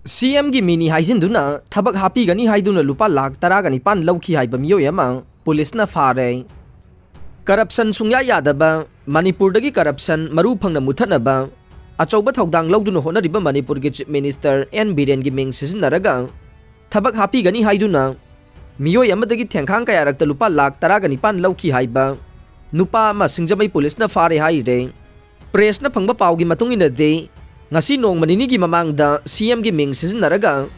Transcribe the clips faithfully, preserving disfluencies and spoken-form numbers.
ꯁꯤ ꯑꯦꯝꯒꯤ ꯃꯤꯅꯤ ꯍꯥꯏꯖꯤꯟꯗꯨꯅ ꯊꯕꯛ ꯍꯥꯞꯄꯤꯒꯅꯤ ꯍꯥꯏꯗꯨꯅ ꯂꯨꯄꯥ ꯂꯥꯈ ꯇꯔꯥꯒ ꯅꯤꯄꯥꯟ ꯂꯧꯈꯤ ꯍꯥꯏꯕ ꯃꯤꯑꯣꯏ ꯑꯃ ꯄꯨꯂꯤꯁꯅ ꯐꯥꯔꯦ꯫ ꯀꯔꯞꯁꯟ ꯁꯨꯡꯌꯥ ꯌꯥꯗꯕ ꯃꯅꯤꯄꯨꯔꯗꯒꯤ ꯀꯔꯞꯁꯟ ꯃꯔꯨ ꯐꯪꯅ ꯃꯨꯊꯠꯅꯕ ꯑꯆꯧꯕ ꯊꯧꯗꯥꯡ ꯂꯧꯗꯨꯅ ꯍꯣꯠꯅꯔꯤꯕ ꯃꯅꯤꯄꯨꯔꯒꯤ ꯆꯤꯐ ꯃꯤꯅꯤꯁꯇꯔ ꯑꯦꯟ ꯕꯤꯔꯦꯟꯒꯤ ꯃꯤꯡ ꯁꯤꯖꯤꯟꯅꯔꯒ ꯊꯕꯛ ꯍꯥꯞꯄꯤꯒꯅꯤ ꯍꯥꯏꯗꯨꯅ ꯃꯤꯑꯣꯏ ꯑꯃꯗꯒꯤ ꯊꯦꯡꯈꯥꯡ ꯀꯌꯥꯔꯛꯇ ꯂꯨꯄꯥ ꯂꯥꯈ ꯇꯔꯥꯒ ꯅꯤꯄꯥꯟ ꯂꯧꯈꯤ ꯍꯥꯏꯕ ꯅꯨꯄꯥ ꯑꯃ ꯁꯤꯡꯖꯃꯩ ꯄꯨꯂꯤꯁꯅ ꯐꯥꯔꯦ ꯍꯥꯏꯔꯦ꯫ ꯄ꯭ꯔꯦꯁꯅ ꯐꯪꯕ ꯄꯥꯎꯒꯤ ꯃꯇꯨꯡ ꯏꯟꯅꯗꯤ, ꯉꯁꯤ ꯅꯣꯡꯃ ꯅꯤꯅꯤꯒꯤ ꯃꯃꯥꯡꯗ ꯁꯤ ꯑꯦꯝꯒꯤ ꯃꯤꯡ ꯁꯤꯖꯤꯟꯅꯔꯒ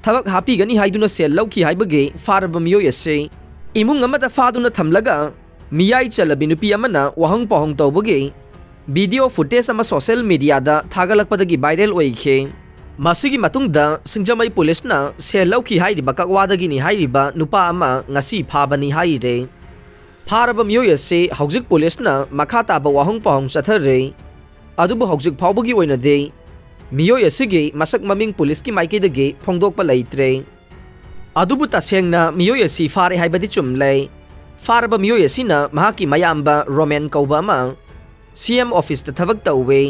ꯊꯕꯛ ꯍꯥꯞꯄꯤꯒꯅꯤ ꯍꯥꯏꯗꯨꯅ ꯁꯦꯜ ꯂꯧꯈꯤ ꯍꯥꯏꯕꯒꯤ ꯐꯥꯔꯕ ꯃꯤꯑꯣꯏ ꯑꯁꯤ ꯏꯃꯨꯡ ꯑꯃꯗ ꯐꯥꯗꯨꯅ ꯊꯝꯂꯒ ꯃꯤꯌꯥꯏ ꯆꯜꯂꯕꯤ ꯅꯨꯄꯤ ꯑꯃꯅ ꯋꯥꯍꯪ ꯄꯥꯎꯍꯪ ꯇꯧꯕꯒꯤ ꯚꯤꯗꯤꯑꯣ ꯐꯨꯇꯦꯖ ꯑꯃ ꯁꯣꯁꯤꯌꯦꯜ ꯃꯤꯗꯤꯌꯥꯗ ꯊꯥꯒꯠꯂꯛꯄꯗꯒꯤ ꯚꯥꯏꯔꯦꯜ ꯑꯣꯏꯈꯤ꯫ ꯃꯁꯤꯒꯤ ꯃꯇꯨꯡꯗ ꯁꯤꯡꯖꯃꯩ ꯄꯨꯂꯤꯁꯅ ꯁꯦꯜ ꯂꯧꯈꯤ ꯍꯥꯏꯔꯤꯕ ꯀꯛꯋꯥꯗꯒꯤꯅꯤ ꯍꯥꯏꯔꯤꯕ ꯅꯨꯄꯥ ꯑꯃ ꯉꯁꯤ ꯐꯥꯕꯅꯤ ꯍꯥꯏꯔꯦ꯫ ꯐꯥꯔꯕ ꯃꯤꯑꯣꯏ ꯑꯁꯤ ꯍꯧꯖꯤꯛ ꯄꯨꯂꯤꯁꯅ ꯃꯈꯥ ꯇꯥꯕ ꯋꯥꯍꯪ ꯄꯥꯎꯍꯪ ꯆꯠꯊꯔꯤ꯫ ꯑꯗꯨꯕꯨ ꯍꯧꯖꯤꯛ ꯐꯥꯎꯕꯒꯤ ꯑꯣꯏꯅꯗꯤ ꯃꯤꯑꯣꯏ ꯑꯁꯤꯒꯤ ꯃꯁꯛ ꯃꯃꯤꯡ ꯄꯨꯂꯤꯁꯀꯤ ꯃꯥꯏꯀꯩꯗꯒꯤ ꯐꯣꯡꯗꯣꯛꯄ ꯂꯩꯇ꯭ꯔꯦ꯫ ꯑꯗꯨꯕꯨ ꯇꯁꯦꯡꯅ ꯃꯤꯑꯣꯏ ꯑꯁꯤ ꯐꯥꯔꯦ ꯍꯥꯏꯕꯗꯤ ꯆꯨꯝꯂꯦ꯫ ꯐꯥꯔꯕ ꯃꯤꯑꯣꯏ ꯑꯁꯤꯅ ꯃꯍꯥꯛꯀꯤ ꯃꯌꯥꯝꯕ ꯔꯣꯃꯦꯟ ꯀꯧꯕ ꯑꯃ ꯁꯤ ꯑꯦꯝ ꯑꯣꯐꯤꯁꯇ ꯊꯕꯛ ꯇꯧꯋꯦ꯫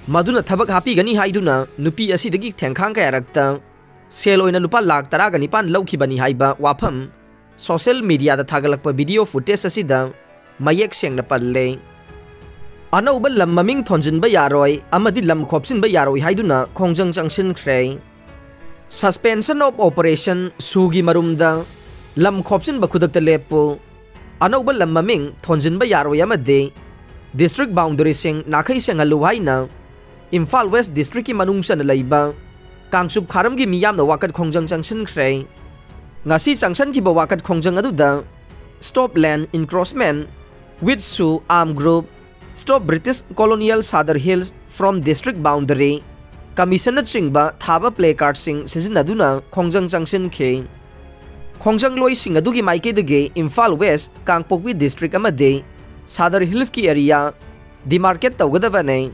ꯃꯗꯨꯅ ꯊꯕꯛ ꯍꯥꯞꯄꯤꯒꯅꯤ ꯍꯥꯏꯗꯨꯅ ꯅꯨꯄꯤ ꯑꯁꯤꯗꯒꯤ ꯊꯦꯡꯈꯥꯡ ꯀꯌꯥꯔꯛꯇ ꯁꯦꯜ ꯑꯣꯏꯅ ꯂꯨꯄꯥ ꯂꯥꯈ ꯇꯔꯥꯒ ꯅꯤꯄꯥꯟ ꯂꯧꯈꯤꯕꯅꯤ ꯍꯥꯏꯕ ꯋꯥꯐꯝ ꯁꯣꯁꯤꯌꯦꯜ ꯃꯤꯗꯤꯌꯥꯗ ꯊꯥꯒꯠꯂꯛꯄ ꯚꯤꯗꯤꯑꯣ ꯐꯨꯇꯦꯖ ꯑꯁꯤꯗ ꯃꯌꯦꯛ ꯁꯦꯡꯅ ꯄꯜꯂꯦ꯫ ꯑꯅꯧꯕ ꯂꯝ ꯃꯃꯤꯡ ꯊꯣꯟꯖꯤꯟꯕ ꯌꯥꯔꯣꯏ ꯑꯃꯗꯤ ꯂꯝ ꯈꯣꯞꯆꯤꯟꯕ ꯌꯥꯔꯣꯏ ꯍꯥꯏꯗꯨꯅ ꯈꯣꯡꯖꯪ ꯆꯪꯁꯤꯟꯈ꯭ꯔꯦ꯫ Suspension of Operation, ꯁꯨꯒꯤ ꯃꯔꯨꯝꯗ ꯂꯝ ꯈꯣꯞꯆꯤꯟꯕ ꯈꯨꯗꯛꯇ ꯂꯦꯞꯄꯨ꯫ ꯑꯅꯧꯕ ꯂꯝ ꯃꯃꯤꯡ ꯊꯣꯟꯖꯤꯟꯕ ꯌꯥꯔꯣꯏ ꯑꯃꯗꯤ ꯗꯤꯁꯇ꯭ꯔꯤꯛ ꯕꯥꯎꯟꯗꯔꯤꯁꯤꯡ ꯅꯥꯈꯩ ꯁꯦꯡꯍꯜꯂꯨ ꯍꯥꯏꯅ ꯏꯝꯐꯥꯜ ꯋꯦꯁ ꯗꯤꯁꯇ꯭ꯔꯤꯛꯀꯤ ꯃꯅꯨꯡ ꯆꯟꯅ ꯂꯩꯕ ꯀꯥꯡꯆꯨꯞ ꯈꯥꯔꯝꯒꯤ ꯃꯤꯌꯥꯝꯅ ꯋꯥꯀꯠ ꯈꯣꯡꯖꯪ ꯆꯪꯁꯤꯟꯈ꯭ꯔꯦ꯫ ꯉꯁꯤ ꯆꯪꯁꯤꯟꯈꯤꯕ ꯋꯥꯀꯠ ꯈꯣꯡꯖꯪ ꯑꯗꯨꯗ Stop Land Encroachment with SHU Armed Group, Stop British Colonial Sadar Hills from District Boundary, ꯀꯃꯤꯁꯟꯅꯆꯤꯡꯕ ꯊꯥꯕ ꯄ꯭ꯂꯦ ꯀꯥꯔꯗꯁꯤꯡ ꯁꯤꯖꯤꯟꯅꯗꯨꯅ ꯈꯣꯡꯖꯪ ꯆꯪꯁꯤꯟꯈꯤ꯫ ꯈꯣꯡꯖꯪꯂꯣꯏꯁꯤꯡ ꯑꯗꯨꯒꯤ ꯃꯥꯏꯀꯩꯗꯒꯤ ꯏꯝꯐꯥꯜ ꯋꯦꯁ, ꯀꯥꯡꯄꯣꯛꯄꯤ ꯗꯤꯁꯇ꯭ꯔꯤꯛ ꯑꯃꯗꯤ ꯁꯥꯗꯔ ꯍꯤꯜꯁꯀꯤ ꯑꯦꯔꯤꯌꯥ ꯗꯤꯃꯥꯔꯀꯦꯠ ꯇꯧꯒꯗꯕꯅꯤ꯫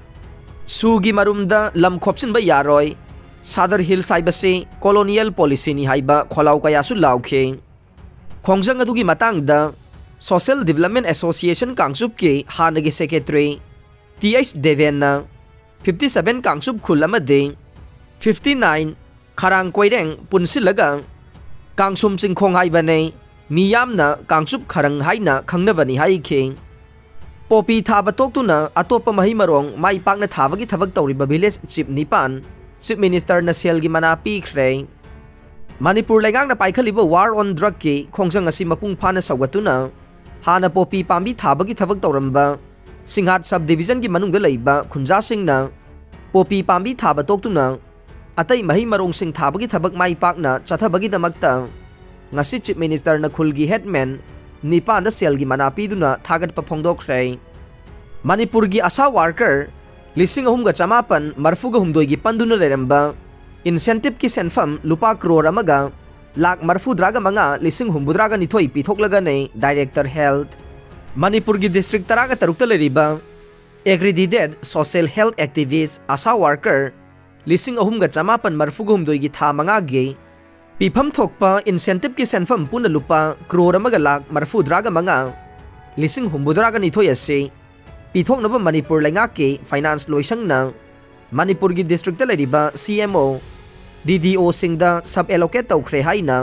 ꯁꯨꯒꯤ ꯃꯔꯨꯝꯗ ꯂꯝ ꯈꯣꯞꯆꯤꯟꯕ ꯌꯥꯔꯣꯏ꯫ ꯁꯥꯗꯔ ꯍꯤꯜꯁ ꯍꯥꯏꯕꯁꯤ ꯀꯣꯂꯣꯅꯤꯌꯦꯜ ꯄꯣꯂꯤꯁꯤꯅꯤ ꯍꯥꯏꯕ ꯈꯣꯜꯂꯥꯎ ꯀꯌꯥꯁꯨ ꯂꯥꯎꯈꯤ꯫ ꯈꯣꯡꯖꯪ ꯑꯗꯨꯒꯤ ꯃꯇꯥꯡꯗ ꯁꯣꯁꯤꯌꯦꯜ ꯗꯤꯕꯂꯞꯃꯦꯟ ꯑꯦꯁꯣꯁꯤꯌꯦꯁꯟ ꯀꯥꯡꯆꯨꯞꯀꯤ ꯍꯥꯟꯅꯒꯤ ꯁꯦꯀ꯭ꯔꯦꯇꯔꯤ ꯇꯤ ꯑꯩꯆ ꯗꯦꯕꯦꯟꯅ ꯐꯤꯐꯇꯤ ꯁꯚꯦꯟ ꯀꯥꯡꯆꯨꯞ ꯈꯨꯜ ꯑꯃꯗꯤ ꯐꯤꯐꯇꯤ ꯅꯥꯏꯟ ꯈꯔꯥꯡ ꯀꯣꯏꯔꯦꯡ ꯄꯨꯟꯁꯤꯜꯂꯒ ꯀꯥꯡꯁꯨꯝ ꯆꯤꯡꯈꯣꯡ ꯍꯥꯏꯕꯅꯦ, ꯃꯤꯌꯥꯝꯅ ꯀꯥꯡꯆꯨꯞ ꯈꯔꯪ ꯍꯥꯏꯅ ꯈꯪꯅꯕꯅꯤ ꯍꯥꯏꯈꯤ꯫ ꯄꯣꯄꯤ ꯊꯥꯕ ꯇꯣꯛꯇꯨꯅ ꯑꯇꯣꯞꯄ ꯃꯍꯩ ꯃꯔꯣꯡ ꯃꯥꯏ ꯄꯥꯛꯅ ꯊꯥꯕꯒꯤ ꯊꯕꯛ ꯇꯧꯔꯤꯕ village chief ꯅꯤꯄꯥꯟ Chief Minister ꯅ ꯁꯦꯜꯒꯤ ꯃꯅꯥ ꯄꯤꯈ꯭ꯔꯦ꯫ ꯃꯅꯤꯄꯨꯔ ꯂꯩꯉꯥꯛꯅ ꯄꯥꯏꯈꯠꯂꯤꯕ war on drug ꯀꯤ ꯈꯣꯡꯖꯪ ꯑꯁꯤ ꯃꯄꯨꯡ ꯐꯥꯅ ꯁꯧꯒꯠꯇꯨꯅ ꯍꯥꯟꯅ ꯄꯣꯄꯤ ꯄꯥꯝꯕꯤ ꯊꯥꯕꯒꯤ ꯊꯕꯛ ꯇꯧꯔꯝꯕ ꯁꯤꯡꯍꯥꯠ sub division ꯒꯤ ꯃꯅꯨꯡꯗ ꯂꯩꯕ ꯈꯨꯟꯖꯥꯁꯤꯡꯅ ꯄꯣꯄꯤ ꯄꯥꯝꯕꯤ ꯊꯥꯕ ꯇꯣꯛꯇꯨꯅ ꯑꯇꯩ ꯃꯍꯩ ꯃꯔꯣꯡꯁꯤꯡ ꯊꯥꯕꯒꯤ ꯊꯕꯛ ꯃꯥꯏ ꯄꯥꯛꯅ ꯆꯠꯊꯕꯒꯤꯗꯃꯛꯇ ꯉꯁꯤ Chief Minister ꯅ ꯈꯨꯜꯒꯤ headman ꯅꯤꯄꯥꯟꯗ ꯁꯦꯜꯒꯤ ꯃꯅꯥ ꯄꯤꯗꯨꯅ ꯊꯥꯒꯠꯄ ꯐꯣꯡꯗꯣꯛꯈ꯭ꯔꯦ꯫ ꯃꯅꯤꯄꯨꯔꯒꯤ ꯑꯁꯥ worker ꯂꯤꯁꯤꯡ ꯑꯍꯨꯝꯒ ꯆꯃꯥꯄꯟ ꯃꯔꯐꯨꯒ ꯍꯨꯝꯗꯣꯏꯒꯤ ꯄꯟꯗꯨꯅ ꯂꯩꯔꯝꯕ incentive ꯀꯤ ꯁꯦꯟꯐꯝ ꯂꯨꯄꯥ ꯀ꯭ꯔꯣꯔ ꯑꯃꯒ ꯂꯥꯛ ꯃꯔꯐꯨꯗ꯭ꯔꯥꯒ ꯃꯉꯥ ꯂꯤꯁꯤꯡ ꯍꯨꯝꯐꯨꯇꯔꯥꯒ ꯅꯤꯊꯣꯏ ꯄꯤꯊꯣꯛꯂꯒꯅꯤ Director Health꯫ ꯃꯅꯤꯄꯨꯔꯒꯤ district ꯇꯔꯥꯒ ꯇꯔꯨꯛꯇ ꯂꯩꯔꯤꯕ accredited social health activist ꯑꯁꯥ worker ꯂꯤꯁꯤꯡ ꯑꯍꯨꯝꯒ ꯆꯃꯥꯄꯟ ꯃꯔꯐꯨꯒ ꯍꯨꯝꯗꯣꯏꯒꯤ ꯊꯥ ꯃꯉꯥꯒꯤ ꯄꯤꯐꯝ ꯊꯣꯛꯄ incentive ꯀꯤ ꯁꯦꯟꯐꯝ ꯄꯨꯟꯅ ꯂꯨꯄꯥ ꯀ꯭ꯔꯣꯔ ꯑꯃꯒ ꯂꯥꯛ ꯃꯔꯐꯨꯗ꯭ꯔꯥꯒ ꯃꯉꯥ ꯂꯤꯁꯤꯡ ꯍꯨꯝꯐꯨꯇꯔꯥꯒ ꯅꯤꯊꯣꯏ ꯑꯁꯤ ꯄꯤꯊꯣꯛꯅꯕ ꯃꯅꯤꯄꯨꯔ ꯂꯩꯉꯥꯛꯀꯤ finance ꯂꯣꯏꯁꯪꯅ ꯃꯅꯤꯄꯨꯔꯒꯤ district ꯇ ꯂꯩꯔꯤꯕ C M O, D D O ꯁꯤꯡꯗ sub allocate ꯇꯧꯈ꯭ꯔꯦ ꯍꯥꯏꯅ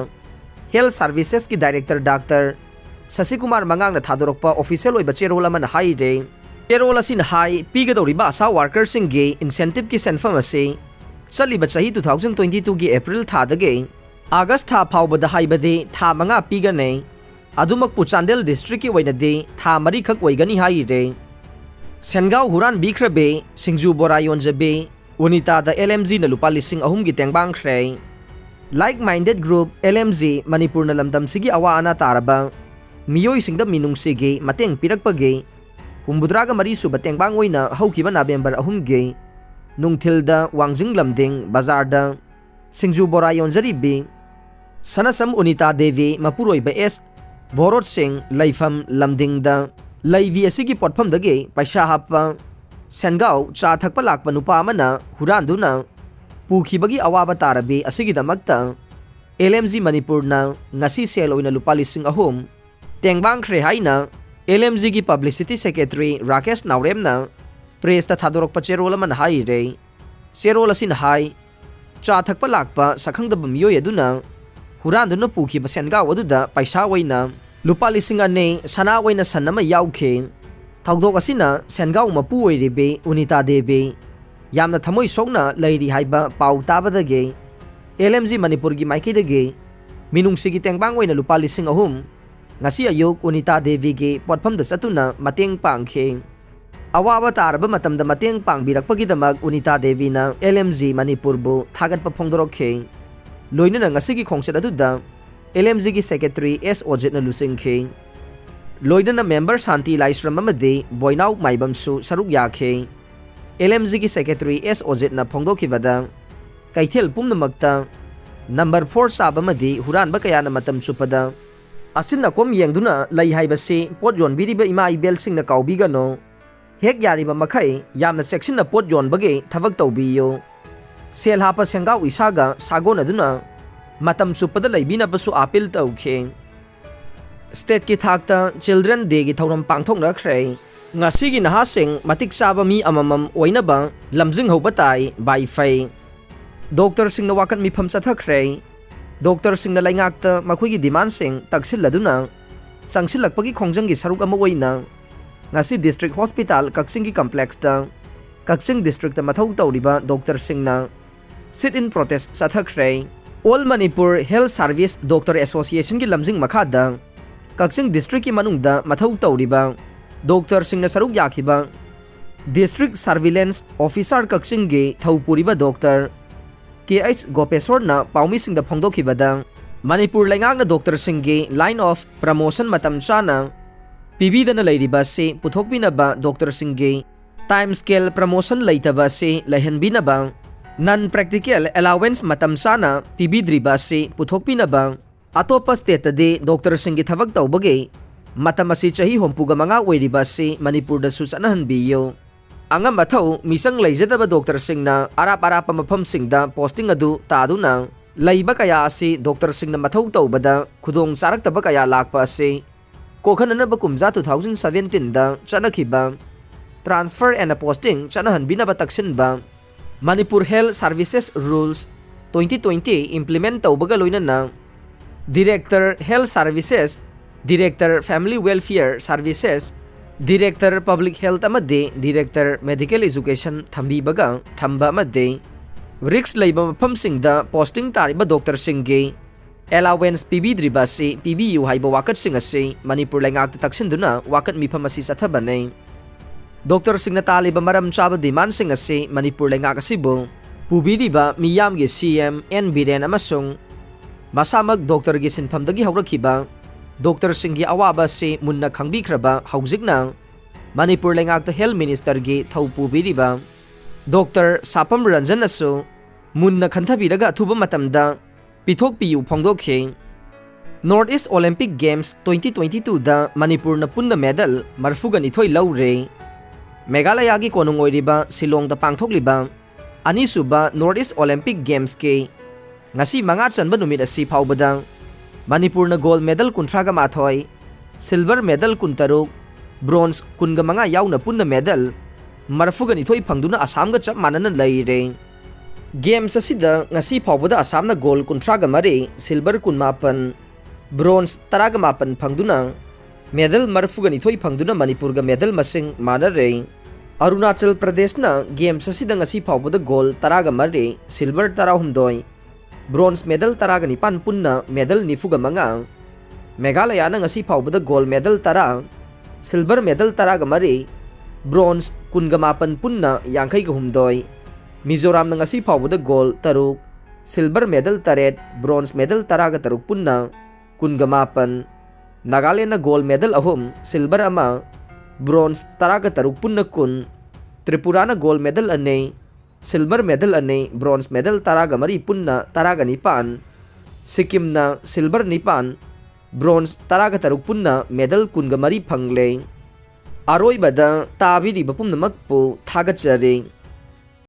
health services ꯀꯤ director Doctor ꯁꯁꯤꯀꯨꯃꯥꯔ ꯃꯉꯥꯡꯅ ꯊꯥꯗꯣꯔꯛꯄ official ꯑꯣꯏꯕ ꯆꯦꯔꯣꯜ ꯑꯃꯅ ꯍꯥꯏꯔꯦ꯫ ꯆꯦꯔꯣꯜ ꯑꯁꯤꯅ ꯍꯥꯏ, ꯄꯤꯒꯗꯧꯔꯤꯕ ꯑꯁꯥ worker ꯁꯤꯡꯒꯤ incentive ꯀꯤ ꯁꯦꯟꯐꯝ ꯑꯁꯤ ꯆꯠꯂꯤꯕ ꯆꯍꯤ two thousand twenty two ꯒꯤ April ꯊꯥꯗꯒꯤ August ꯊꯥ ꯐꯥꯎꯕꯗ, ꯍꯥꯏꯕꯗꯤ ꯊꯥ ꯃꯉꯥ ꯄꯤꯒꯅꯤ꯫ ꯑꯗꯨꯃꯛꯄꯨ ꯆꯥꯟꯗꯦꯜ district ꯀꯤ ꯑꯣꯏꯅꯗꯤ ꯊꯥ ꯃꯔꯤꯈꯛ ꯑꯣꯏꯒꯅꯤ ꯍꯥꯏꯔꯦ꯫ ꯁꯦꯟꯒꯥꯎ ꯍꯨꯔꯥꯟꯕꯤꯈ꯭ꯔꯕꯤ, ꯁꯤꯡꯖꯨ ꯕꯣꯔꯥ ꯌꯣꯟꯖꯕꯤ ꯎꯅꯤꯇꯥꯗ L M G ꯅ ꯂꯨꯄꯥ ꯂꯤꯁꯤꯡ ꯑꯍꯨꯝꯒꯤ ꯇꯦꯡꯕꯥꯡꯈ꯭ꯔꯦ꯫ Like minded group L M G ꯃꯅꯤꯄꯨꯔꯅ ꯂꯝꯗꯝꯁꯤꯒꯤ ꯑꯋꯥ ꯑꯅꯥ ꯇꯥꯔꯕ ꯃꯤꯑꯣꯏꯁꯤꯡꯗ ꯃꯤꯅꯨꯡꯁꯤꯒꯤ ꯃꯇꯦꯡ ꯄꯤꯔꯛꯄꯒꯤ ꯍꯨꯝꯐꯨꯇꯔꯥꯒ ꯃꯔꯤ ꯁꯨꯕ ꯇꯦꯡꯕꯥꯡ ꯑꯣꯏꯅ ꯍꯧꯈꯤꯕ ꯅꯕꯦꯝꯕꯔ ꯑꯍꯨꯝꯒꯤ ꯅꯨꯡꯊꯤꯜꯗ ꯋꯥꯡꯖꯤꯡ ꯂꯝꯗꯤꯡ ꯕꯖꯥꯔꯗ ꯁꯤꯡꯖꯨ ꯕꯣꯔꯥ ꯌꯣꯟꯖꯔꯤꯕꯤ ꯁꯅꯁꯝ ꯎꯅꯤꯇꯥ ꯗꯦꯕꯤ, ꯃꯄꯨꯔꯣꯏꯕ S ꯚꯣꯔꯣꯠ ꯁꯤꯡ, ꯂꯩꯐꯝ ꯂꯝꯗꯤꯡꯗ ꯂꯩꯕꯤ ꯑꯁꯤꯒꯤ ꯄꯣꯠꯐꯝꯗꯒꯤ ꯄꯩꯁꯥ ꯍꯥꯞꯄ ꯁꯦꯟꯒꯥꯎ ꯆꯥ ꯊꯛꯄ ꯂꯥꯛꯄ ꯅꯨꯄꯥ ꯑꯃꯅ ꯍꯨꯔꯥꯟꯗꯨꯅ ꯄꯨꯈꯤꯕꯒꯤ ꯑꯋꯥꯕ ꯇꯥꯔꯕꯤ ꯑꯁꯤꯒꯤꯗꯃꯛꯇ L M G ꯃꯅꯤꯄꯨꯔꯅ ꯉꯁꯤ ꯁꯦꯜ ꯑꯣꯏꯅ ꯂꯨꯄꯥ ꯂꯤꯁꯤꯡ ꯑꯍꯨꯝ ꯇꯦꯡꯕꯥꯡꯈ꯭ꯔꯦ ꯍꯥꯏꯅ L M G ꯒꯤ publicity secretary ꯔꯥꯀꯦꯁ ꯅꯥꯎꯔꯦꯝꯅ press ꯇ ꯊꯥꯗꯣꯔꯛꯄ ꯆꯦꯔꯣꯜ ꯑꯃꯅ ꯍꯥꯏꯔꯦ꯫ ꯆꯦꯔꯣꯜ ꯑꯁꯤꯅ ꯍꯥꯏ, ꯆꯥ ꯊꯛꯄ ꯂꯥꯛꯄ ꯁꯛꯈꯪꯗꯕ ꯃꯤꯑꯣꯏ ꯑꯗꯨꯅ ꯍꯨꯔꯥꯟꯗꯨꯅ ꯄꯨꯈꯤꯕ ꯁꯦꯟꯒꯥꯎ ꯑꯗꯨꯗ ꯄꯩꯁꯥ ꯑꯣꯏꯅ ꯂꯨꯄꯥ ꯂꯤꯁꯤꯡ ꯑꯅꯤ, ꯁꯅꯥ ꯑꯣꯏꯅ ꯁꯟ ꯑꯃ ꯌꯥꯎꯈꯤ꯫ ꯊꯧꯗꯣꯛ ꯑꯁꯤꯅ ꯁꯦꯟꯒꯥꯎ ꯃꯄꯨ ꯑꯣꯏꯔꯤꯕꯤ ꯎꯅꯤꯇꯥ ꯗꯦꯕꯤ ꯌꯥꯝꯅ ꯊꯃꯣꯏ ꯁꯣꯛꯅ ꯂꯩꯔꯤ ꯍꯥꯏꯕ ꯄꯥꯎ ꯇꯥꯕꯗꯒꯤ ꯑꯦꯜ ꯑꯦꯝ ꯖꯤ ꯃꯅꯤꯄꯨꯔꯒꯤ ꯃꯥꯏꯀꯩꯗꯒꯤ ꯃꯤꯅꯨꯡꯁꯤꯒꯤ ꯇꯦꯡꯕꯥꯡ ꯑꯣꯏꯅ ꯂꯨꯄꯥ ꯂꯤꯁꯤꯡ ꯑꯍꯨꯝ ꯉꯁꯤ ꯑꯌꯨꯛ ꯎꯅꯤꯇꯥ ꯗꯦꯕꯤꯒꯤ ꯄꯣꯠꯐꯝꯗ ꯆꯠꯇꯨꯅ ꯃꯇꯦꯡ ꯄꯥꯡꯈꯤ꯫ ꯑꯋꯥꯕ ꯇꯥꯔꯕ ꯃꯇꯝꯗ ꯃꯇꯦꯡ ꯄꯥꯡꯕꯤꯔꯛꯄꯒꯤꯗꯃꯛ ꯎꯅꯤꯇꯥ ꯗꯦꯕꯤꯅ ꯑꯦꯜ ꯑꯦꯝ ꯖꯤ ꯃꯅꯤꯄꯨꯔꯕꯨ ꯊꯥꯒꯠꯄ ꯐꯣꯡꯗꯣꯔꯛꯈꯤ꯫ ꯂꯣꯏꯅꯅ ꯉꯁꯤꯒꯤ ꯈꯣꯡꯆꯠ ꯑꯗꯨꯗ ꯑꯦꯜ ꯑꯦꯝ ꯖꯤꯒꯤ ꯁꯦꯀ꯭ꯔꯦꯇꯔꯤ ꯑꯦꯁ ꯑꯣꯖꯤꯠꯅ ꯂꯨꯆꯤꯡꯈꯤ꯫ ꯂꯣꯏꯅꯅ ꯃꯦꯝꯕꯔ ꯁꯥꯟꯇꯤ ꯂꯥꯏꯁ꯭ꯔꯝ ꯑꯃꯗꯤ ꯕꯣꯏꯅꯥꯎ ꯃꯥꯏꯕꯝꯁꯨ ꯁꯔꯨꯛ ꯌꯥꯈꯤ꯫ ꯑꯦꯜ ꯑꯦꯝ ꯖꯤꯒꯤ ꯁꯦꯀ꯭ꯔꯦꯇꯔꯤ ꯑꯦꯁ ꯑꯣꯖꯤꯠꯅ ꯐꯣꯡꯗꯣꯛꯈꯤꯕꯗ, ꯀꯩꯊꯦꯜ ꯄꯨꯝꯅꯃꯛꯇ ꯅꯝꯕꯔ ꯐꯣꯔ ꯆꯥꯕ ꯑꯃꯗꯤ ꯍꯨꯔꯥꯟꯕ ꯀꯌꯥꯅ ꯃꯇꯝ ꯆꯨꯞꯄꯗ ꯑꯁꯤꯟ ꯑꯀꯣꯝ ꯌꯦꯡꯗꯨꯅ ꯂꯩ ꯍꯥꯏꯕꯁꯤ ꯄꯣꯠ ꯌꯣꯟꯕꯤꯔꯤꯕ ꯏꯃꯥ ꯏꯕꯦꯜꯁꯤꯡꯅ ꯀꯥꯎꯕꯤꯒꯅꯨ꯫ ꯍꯦꯛ ꯌꯥꯔꯤꯕ ꯃꯈꯩ ꯌꯥꯝꯅ ꯆꯦꯛꯁꯤꯟꯅ ꯄꯣꯠ ꯌꯣꯟꯕꯒꯤ ꯊꯕꯛ ꯇꯧꯕꯤꯌꯨ꯫ ꯁꯦꯜ ꯍꯥꯞꯄ ꯁꯦꯡꯒꯥꯎ ꯏꯁꯥꯒ ꯁꯥꯒꯣꯟꯅꯗꯨꯅ ꯃꯇꯝ ꯆꯨꯞꯄꯗ ꯂꯩꯕꯤꯅꯕꯁꯨ ꯑꯥꯄꯤꯜ ꯇꯧꯈꯤ꯫ ꯁ꯭ꯇꯦꯠꯀꯤ ꯊꯥꯛꯇ ꯆꯤꯜꯗ꯭ꯔꯦꯟ ꯗꯦꯒꯤ ꯊꯧꯔꯝ ꯄꯥꯡꯊꯣꯛꯅꯈ꯭ꯔꯦ꯫ ꯉꯁꯤꯒꯤ ꯅꯍꯥꯁꯤꯡ ꯃꯇꯤꯛ ꯆꯥꯕ ꯃꯤ ꯑꯃꯃꯝ ꯑꯣꯏꯅꯕ ꯂꯝꯖꯤꯡꯍꯧꯕ ꯇꯥꯏ, ꯕꯥꯏ ꯐꯩ꯫ ꯗꯣꯛꯇꯔꯁꯤꯡꯅ ꯋꯥꯀꯠ ꯃꯤꯐꯝ ꯆꯠꯊꯈ꯭ꯔꯦ꯫ ꯗꯣꯛꯇꯔꯁꯤꯡꯅ ꯂꯩꯉꯥꯛꯇ ꯃꯈꯣꯏꯒꯤ ꯗꯤꯃꯥꯟꯁꯤꯡ ꯇꯛꯁꯤꯜꯂꯗꯨꯅ ꯆꯪꯁꯤꯜꯂꯛꯄꯒꯤ ꯈꯣꯡꯖꯪꯒꯤ ꯁꯔꯨꯛ ꯑꯃ ꯑꯣꯏꯅ ꯉꯁꯤ ꯗꯤꯁꯇ꯭ꯔꯤꯛ ꯍꯣꯁꯄꯤꯇꯥꯜ ꯀꯛꯆꯤꯡꯒꯤ ꯀꯝꯄ꯭ꯂꯦꯛꯁꯇ ꯀꯛꯆꯤꯡ ꯗꯤꯁꯇ꯭ꯔꯤꯛꯇ ꯃꯊꯧ ꯇꯧꯔꯤꯕ ꯗꯣꯛꯇꯔꯁꯤꯡꯅ ꯁꯤꯠ ꯏꯟ ꯄ꯭ꯔꯣꯇꯦꯁ ꯆꯠꯊꯈ꯭ꯔꯦ꯫ All Manipur health service doctor ꯑꯦꯁꯣꯁꯤꯌꯦꯁꯟꯒꯤ ꯂꯝꯖꯤꯡ ꯃꯈꯥꯗ ꯀꯛꯆꯤꯡ ꯗꯤꯁꯇ꯭ꯔꯤꯛꯀꯤ ꯃꯅꯨꯡꯗ ꯃꯊꯧ ꯇꯧꯔꯤꯕ ꯗꯣꯛꯇꯔꯁꯤꯡꯅ ꯁꯔꯨꯛ ꯌꯥꯈꯤꯕ ꯗꯤꯁꯇ꯭ꯔꯤꯛ ꯁꯔꯚꯤꯂꯦꯟꯁ ꯑꯣꯐꯤꯁꯥꯔ ꯀꯛꯆꯤꯡꯒꯤ ꯊꯧ ꯄꯨꯔꯤꯕ ꯗꯣꯛꯇꯔ ꯀꯦ ꯑꯩꯆ ꯒꯣꯄꯦꯁꯣꯔꯅ ꯄꯥꯎꯃꯤꯁꯤꯡꯗ ꯐꯣꯡꯗꯣꯛꯈꯤꯕꯗ, ꯃꯅꯤꯄꯨꯔ ꯂꯩꯉꯥꯛꯅ ꯗꯣꯛꯇꯔꯁꯤꯡꯒꯤ line of promotion ꯃꯇꯝ ꯆꯥꯅ ꯄꯤꯕꯤꯗꯅ ꯂꯩꯔꯤꯕ ꯑꯁꯤ ꯄꯨꯊꯣꯛꯄꯤꯅꯕ, ꯗꯣꯛꯇꯔꯁꯤꯡꯒꯤ time scale promotion ꯂꯩꯇꯕ ꯑꯁꯤ ꯂꯩꯍꯟꯕꯤꯅꯕ, non practical allowance ꯃꯇꯝ ꯆꯥꯅ ꯄꯤꯕꯤꯗ꯭ꯔꯤꯕ ꯑꯁꯤ ꯄꯨꯊꯣꯛꯄꯤꯅꯕ, ꯑꯇꯣꯞꯄ ꯁ꯭ꯇꯦꯠꯇꯗꯤ ꯗꯣꯛꯇꯔꯁꯤꯡꯒꯤ ꯊꯕꯛ ꯇꯧꯕꯒꯤ ꯃꯇꯝ ꯑꯁꯤ ꯆꯍꯤ ꯍꯨꯝꯐꯨꯒ ꯃꯉꯥ ꯑꯣꯏꯔꯤꯕ ꯑꯁꯤ ꯃꯅꯤꯄꯨꯔꯗꯁꯨ ꯆꯠꯅꯍꯟꯕꯤꯌꯨ꯫ ꯑꯉꯝ ꯑꯊꯧ ꯃꯤꯆꯪ ꯂꯩꯖꯗꯕ ꯗꯣꯛꯇꯔꯁꯤꯡꯅ ꯑꯔꯥꯞ ꯑꯔꯥꯞꯄ ꯃꯐꯝꯁꯤꯡꯗ ꯄꯣꯁꯇꯤꯡ ꯑꯗꯨ ꯇꯥꯗꯨꯅ ꯂꯩꯕ ꯀꯌꯥ ꯑꯁꯤ ꯗꯣꯛꯇꯔꯁꯤꯡꯅ ꯃꯊꯧ ꯇꯧꯕꯗ ꯈꯨꯗꯣꯡ ꯆꯥꯔꯛꯇꯕ ꯀꯌꯥ ꯂꯥꯛꯄ ꯑꯁꯤ ꯀꯣꯛꯍꯟꯅꯅꯕ ꯀꯨꯝꯖꯥ two thousand seventeen the ꯆꯠꯅꯈꯤꯕ transfer and posting ꯆꯠꯅꯍꯟꯕꯤꯅꯕ ꯇꯛꯁꯤꯟꯕ Manipur Health Services Rules twenty twenty implement ꯇꯧꯕꯒ ꯂꯣꯏꯅꯅ Director Health Services, Director Family Welfare Services, Director Public Health ꯑꯃꯗꯤ Director Medical Education ꯊꯝꯕꯤꯕꯒ ꯊꯝꯕ ꯑꯃꯗꯤ risk ꯂꯩꯕ ꯃꯐꯝꯁꯤꯡꯗ posting ꯇꯥꯔꯤꯕ doctorꯁꯤꯡꯒꯤ allowance ꯄꯤꯕꯤꯗ꯭ꯔꯤꯕ ꯑꯁꯤ ꯄꯤꯕꯤꯌꯨ ꯍꯥꯏꯕ ꯋꯥꯀꯠꯁꯤꯡ ꯑꯁꯤ ꯃꯅꯤꯄꯨꯔ ꯂꯩꯉꯥꯛꯇ ꯇꯛꯁꯤꯟꯗꯨꯅ ꯋꯥꯀꯠ ꯃꯤꯐꯝ ꯑꯁꯤ ꯆꯠꯊꯕꯅꯤ꯫ Doctorꯁꯤꯡꯅ ꯇꯥꯜꯂꯤꯕ ꯃꯔꯝ ꯆꯥꯕ demandꯁꯤꯡ ꯑꯁꯤ ꯃꯅꯤꯄꯨꯔ ꯂꯩꯉꯥꯛ ꯑꯁꯤꯕꯨ ꯄꯨꯕꯤꯔꯤꯕ ꯃꯤꯌꯥꯝꯒꯤ C M N ꯕꯤꯔꯦꯟ ꯑꯃꯁꯨꯡ ꯃꯁꯥꯃꯛ doctorꯒꯤ ꯁꯤꯟꯐꯝꯗꯒꯤ ꯍꯧꯔꯛꯈꯤꯕ doctorꯁꯤꯡꯒꯤ ꯑꯋꯥꯕ ꯑꯁꯤ ꯃꯨꯟꯅ ꯈꯪꯕꯤꯈ꯭ꯔꯕ ꯍꯧꯖꯤꯛꯅ ꯃꯅꯤꯄꯨꯔ ꯂꯩꯉꯥꯛꯇ health ministerꯒꯤ ꯊꯧ ꯄꯨꯕꯤꯔꯤꯕ Doctor ꯁꯥꯄꯝ ꯔꯟꯖꯟꯅꯁꯨ ꯃꯨꯟꯅ ꯈꯟꯊꯕꯤꯔꯒ ꯑꯊꯨꯕ ꯃꯇꯝꯗ ꯄꯤꯊꯣꯛꯄꯤꯌꯨ ꯐꯣꯡꯗꯣꯛꯈꯤ꯫ North East Olympic Games twenty twenty twoꯗ ꯃꯅꯤꯄꯨꯔꯅ ꯄꯨꯟꯅ medal ꯃꯔꯐꯨꯒ ꯅꯤꯊꯣꯏ ꯂꯧꯔꯦ꯫ ꯃꯦꯘꯥꯂꯌꯥꯒꯤ ꯀꯣꯅꯨꯡ ꯑꯣꯏꯔꯤꯕ ꯁꯤꯂꯣꯡꯗ ꯄꯥꯡꯊꯣꯛꯂꯤꯕ ꯑꯅꯤꯁꯨꯕ North East Olympic Gamesꯀꯤ ꯉꯁꯤ ꯃꯉꯥ ꯆꯟꯕ ꯅꯨꯃꯤꯠ ꯑꯁꯤ ꯐꯥꯎꯕꯗ ꯃꯅꯤꯄꯨꯔꯅ gold medal ꯀꯨꯟꯊ꯭ꯔꯥꯒ ꯃꯥꯊꯣꯏ, silver medal ꯀꯨꯟꯇꯔꯨꯛ, bronze ꯀꯨꯟꯒ ꯃꯉꯥ ꯌꯥꯎꯅ ꯄꯨꯟꯅ medal ꯃꯔꯐꯨꯒ ꯅꯤꯊꯣꯏ ꯐꯪꯗꯨꯅ ꯑꯁꯥꯝꯒ ꯆꯞ ꯃꯥꯟꯅꯅ ꯂꯩꯔꯦ꯫ Games ꯑꯁꯤꯗ ꯉꯁꯤ ꯐꯥꯎꯕꯗ ꯑꯁꯥꯝꯅ gold ꯀꯨꯟꯊ꯭ꯔꯥꯒ ꯃꯔꯤ, silver ꯀꯨꯟꯃꯥꯄꯟ, bronze ꯇꯔꯥꯒ ꯃꯥꯄꯟ ꯐꯪꯗꯨꯅ medal ꯃꯔꯐꯨꯒ ꯅꯤꯊꯣꯏ ꯐꯪꯗꯨꯅ ꯃꯅꯤꯄꯨꯔꯒ medal ꯃꯁꯤꯡ ꯃꯥꯟꯅꯔꯦ꯫ ꯑꯔꯨꯅꯥꯆꯜ ꯄ꯭ꯔꯗꯦꯁꯅ games ꯑꯁꯤꯗ ꯉꯁꯤ ꯐꯥꯎꯕꯗ gold ꯇꯔꯥꯒ ꯃꯔꯤ, silver ꯇꯔꯥꯍꯨꯝꯗꯣꯏ, bronze medal ꯇꯔꯥꯒ ꯅꯤꯄꯥꯟ ꯄꯨꯟꯅ medal ꯅꯤꯐꯨꯒ ꯃꯉꯥ, ꯃꯦꯘꯥꯂꯌꯥꯅ ꯉꯁꯤ ꯐꯥꯎꯕꯗ gold medal ꯇꯔꯥ, silver medal ꯇꯔꯥꯒ ꯃꯔꯤ, bronze ꯀꯨꯟꯒ ꯃꯥꯄꯟ ꯄꯨꯟꯅ ꯌꯥꯡꯈꯩꯒ ꯍꯨꯝꯗꯣꯏ, ꯃꯤꯖꯣꯔꯥꯝꯅ ꯉꯁꯤ ꯐꯥꯎꯕꯗ gold ꯇꯔꯨꯛ, silver medal ꯇꯔꯦꯠ, bronze medal ꯇꯔꯥꯒ ꯇꯔꯨꯛ ꯄꯨꯟꯅ ꯀꯨꯟꯒ ꯃꯥꯄꯟ, ꯅꯥꯒꯥꯂꯦꯟꯅ gold medal ꯑꯍꯨꯝ, silver ꯑꯃ, bronze ꯇꯔꯥꯒ ꯇꯔꯨꯛ ꯄꯨꯟꯅ ꯀꯨꯟ, ꯇ꯭ꯔꯤꯄꯨꯔꯥꯅ gold medal ꯑꯅꯤ, silver medal ꯑꯅꯤ, bronze medal ꯇꯔꯥꯒ ꯃꯔꯤ ꯄꯨꯟꯅ ꯇꯔꯥꯒ ꯅꯤꯄꯥꯟ, ꯁꯤꯛꯀꯤꯝꯅ silver ꯅꯤꯄꯥꯟ, bronze ꯇꯔꯥꯒ ꯇꯔꯨꯛ ꯄꯨꯟꯅ medal ꯀꯨꯟꯒ ꯃꯔꯤ ꯐꯪꯂꯦ꯫ ꯑꯔꯣꯏꯕꯗ ꯇꯥꯕꯤꯔꯤꯕ ꯄꯨꯝꯅꯃꯛꯄꯨ ꯊꯥꯒꯠꯆꯔꯤ꯫